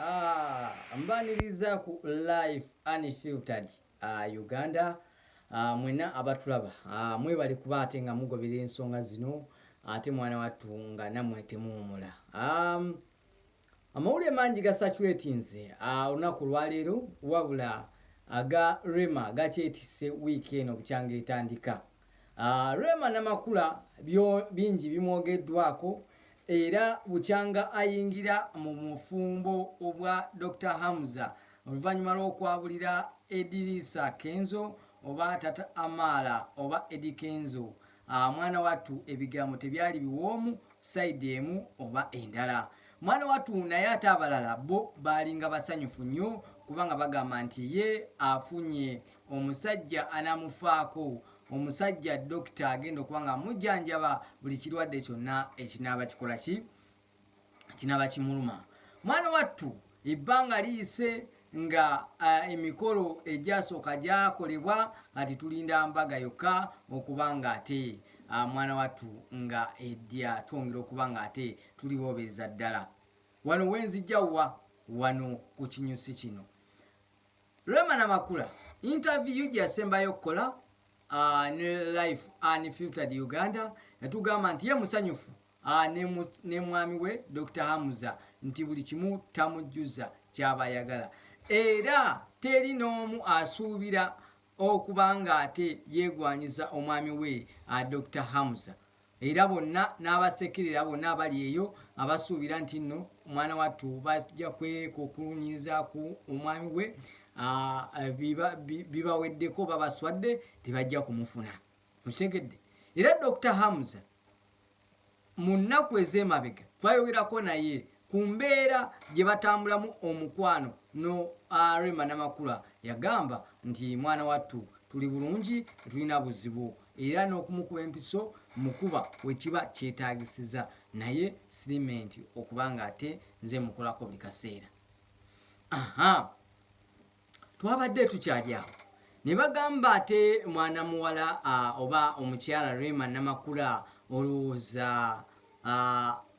Ah, mbaniriza ku Life Unfiltered Uganda. Mwena abatulaba, mwebale kuba ate nga mugobera ensonga zino, ate mwana wattu nga namwe temuwumula. Amawulire mangi gasaturatinze olunaku olwaleero, wabula aga Rema gakyetisse wiiki eno bukyanga etandika. Rema Namakula bingi bimwogeddwako era bukyanga ayingira mu mufumbo obwa Dr. Hamza oluvannyuma lw'okwabulira Edirisa Kenzo oba Tata Amara oba Eddy Kenzo. Mwana wattu ebigambo tebyali biwoomu sayidi emu oba endala mwana wattu, naye ate abalala bo baalinga basanyufu nnyo kubanga bagamba nti ye afunye omusajja anamufaako, omusajja dokita agenda okuba nga amujjanjaba buli kirwadde kyonna ekinaaba kikola ki kinaaba kimuluma. Mwana wattu ebbanga liyise nga emikolo egyasooka gyakolebwa, kati tulinda mbaga yokka okuba nga ate mwana wattu nga edya twongera okuba nga ate tulibobereza ddala. Wano wenzijja wa wano ku kinyusi kino, Rema Namakula interview gye yasembayo okukola ne Life Unfiltered Uganda yatugamba nti ye musanyufu ne mwami we Dr. Hamza, nti buli kimu tamujjuza kyaba ayagala, era teri n'omu asuubira okuba nga ate yeegwanyiza omwami we Dr. Hamza, era bonna n'abasekerera bonna abali eyo abasuubira nti nno omwana wattu bajja kwekukulunyiriza ku omwami we, bibaweddeko, babaswadde, tebajja kumufuna. Okitegedde? Era Dr. Hamza mu nnaku ez'emabega twayogerako naye ku mbeera gye batambulamu omukwano no Rema Namakula, yagamba nti mwana wattu tuli bulungi, tetulina buzibu, era n'okumukuba empiso mukuba wekiba kyetaagisiza, naye sirimenti okuba nga ate nze mukolako buli kaseera. Aha, twabadde tukyali awo ne bagamba ate mwana muwala oba omukyala Rema Namakula olowooza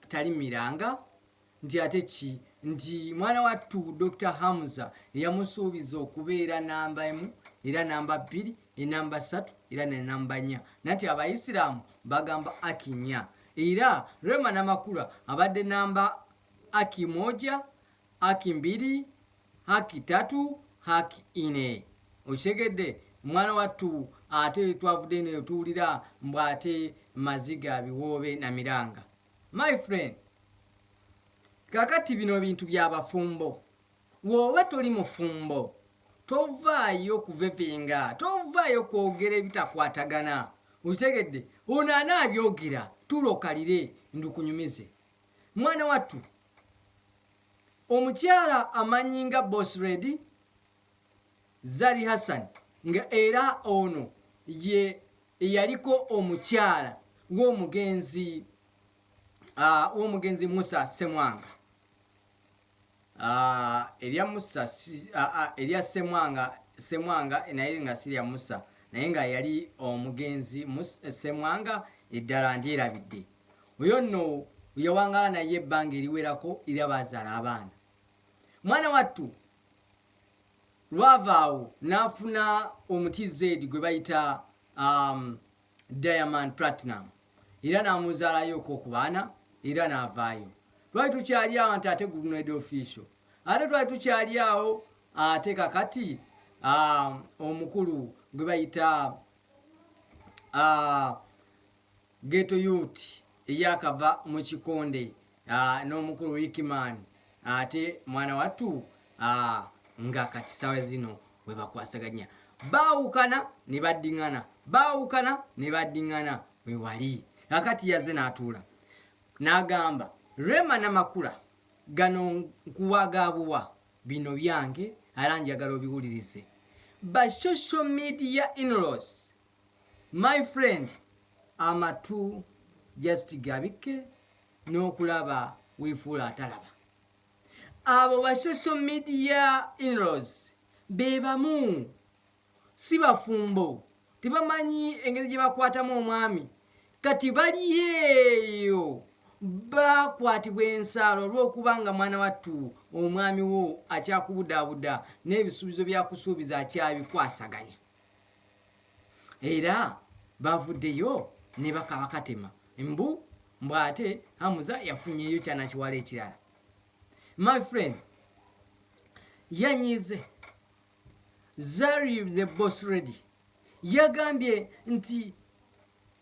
talimiranga nti ate ki nti mwana wattu Dr. Hamza yamusuubiza okubeera namba 1 era namba 2 enamba 3 era ne namba 4, nanti abayisiraamu bagamba aki 4, era Rema Namakula abadde namba aki 1, aki 2, haki 3, haki 4. Okitegedde mwana wattu? Ate twavudde ne tuwulira mbw ate maziga biwoobe na miranga. My friend, kakati bino bintu byabafumbo. Woba toli mufumbo tovaayo kuvevenga, tovaayo kwogera ebitakwatagana. Okitegedde? Ono anaabyogera tulokalire ndukunyumize. Mwana wattu omukyala amanyi nga Boss Ready Zari Hassan, nga era ono ye eyaliko omukyala w'omugenzi Musa Ssemwanga, erya Musa, erya Ssemwanga, Ssemwanga naye nga si lya Musa, naye nga yali omugenzi Ssemwanga eddala ndyerabidde. Oyo nno yawangala naye ebbanga eriwerako era bazaala abaana. Mwana wattu lwavaawo n'afuna omuti Z gwe bayita Diamond Platinum, era n'amuzaalayo ku baana era n'avaayo. Twali tukyali awo nti ate Grenade Official, ate twali tukyali awo ate kakati omukulu gwe bayita Ghetto Youth eyakava mu kikonde n'omukulu Rickman, ate mwana wattu nga kati sawa zino we bakwasaganya baawukana ne baddiŋŋana, baawukana ne baddiŋŋana. We wali kakati yazze n'atuula n'agamba Rema Namakula, gano nkuwa gaabuwa, bino byange era njagala obiwulirize. Ba social media inlaws, my friend, amatu just gabikke n'okulaba weefuula atalaba. Abo ba social media inlaws be bamu si bafumbo, tebamanyi engeri gye bakwatamu omwami. Kati bali eyo Bakwatibwa ensaalo olw'okuba nga mwana wattu omwami wo akyakubudaabuda n'ebisuubizo byakusuubiza akyabikwasaganya. Era bavuddeyo ne bakabakatema mbu mbu ate Hamuza yafunyeyo kyana kiwala ekirala. My friend yanyiize. Zari the boss ready yagambye nti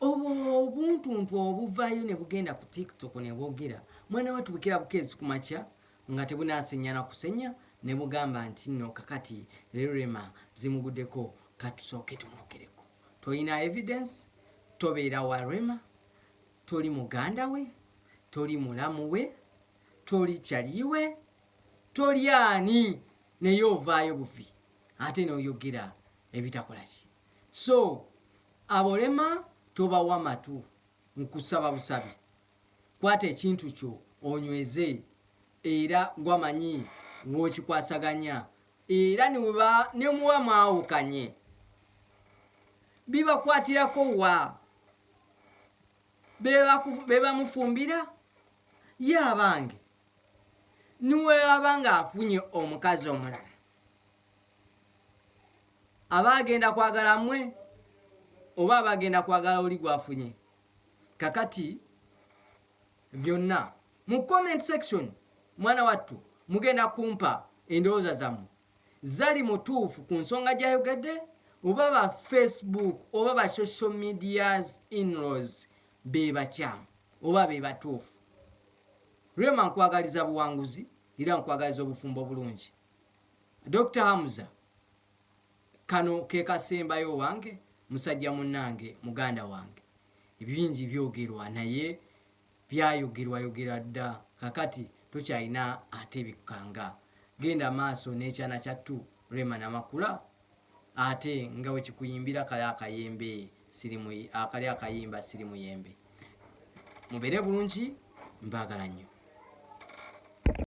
obwo obuntuntu obuvaayo ne bugenda ku TikTok ne bwogera mwana wattu bukira bukeezi ku makya nga tebunasenya na kusenya ne bugamba nti nno kakati leero Rema zimuguddeko, katusooke tumwogereko. Tolina evidence, tobeera wa Rema, toli muganda we, toli mulamu we, toli kyaliwe, toli ani, naye ovaayo buvi ate n'oyogera ebitakola ki. So abo Rema tobawa matu, nkusaba busabi kwata ekintu kyo onyweze era gwamanyi wokikwasaganya era nemuwa mwawukanye bibakwatirako wa bebamufumbira ye abange niwewaba nga afunye omukazi omulala aba agenda kwagala mwe oba aba agenda kwagala oli gwafunye. Kakati byonna mu comment section mwana wattu mugenda kumpa endowooza zammwe. Zari mutuufu ku nsonga gyayogedde oba ba Facebook oba ba social medias inlaws be bakyamu oba be batuufu? Rema nkwagaliza buwanguzi era nkwagaliza obufumbo obulungi. Dr Hamza kano ke kasembayo wange musajja munnange muganda wange, ebingi byogerwa naye byayogerwayogera dda, kakati tokyalina ate bikukanga. Genda maaso n'ekyana kya ttu Rema Namakula ate nga bwe kikuyimbira kali akayembe siri akali akayimba siri muyembe. Mubeere bulungi, mbaagala nnyo.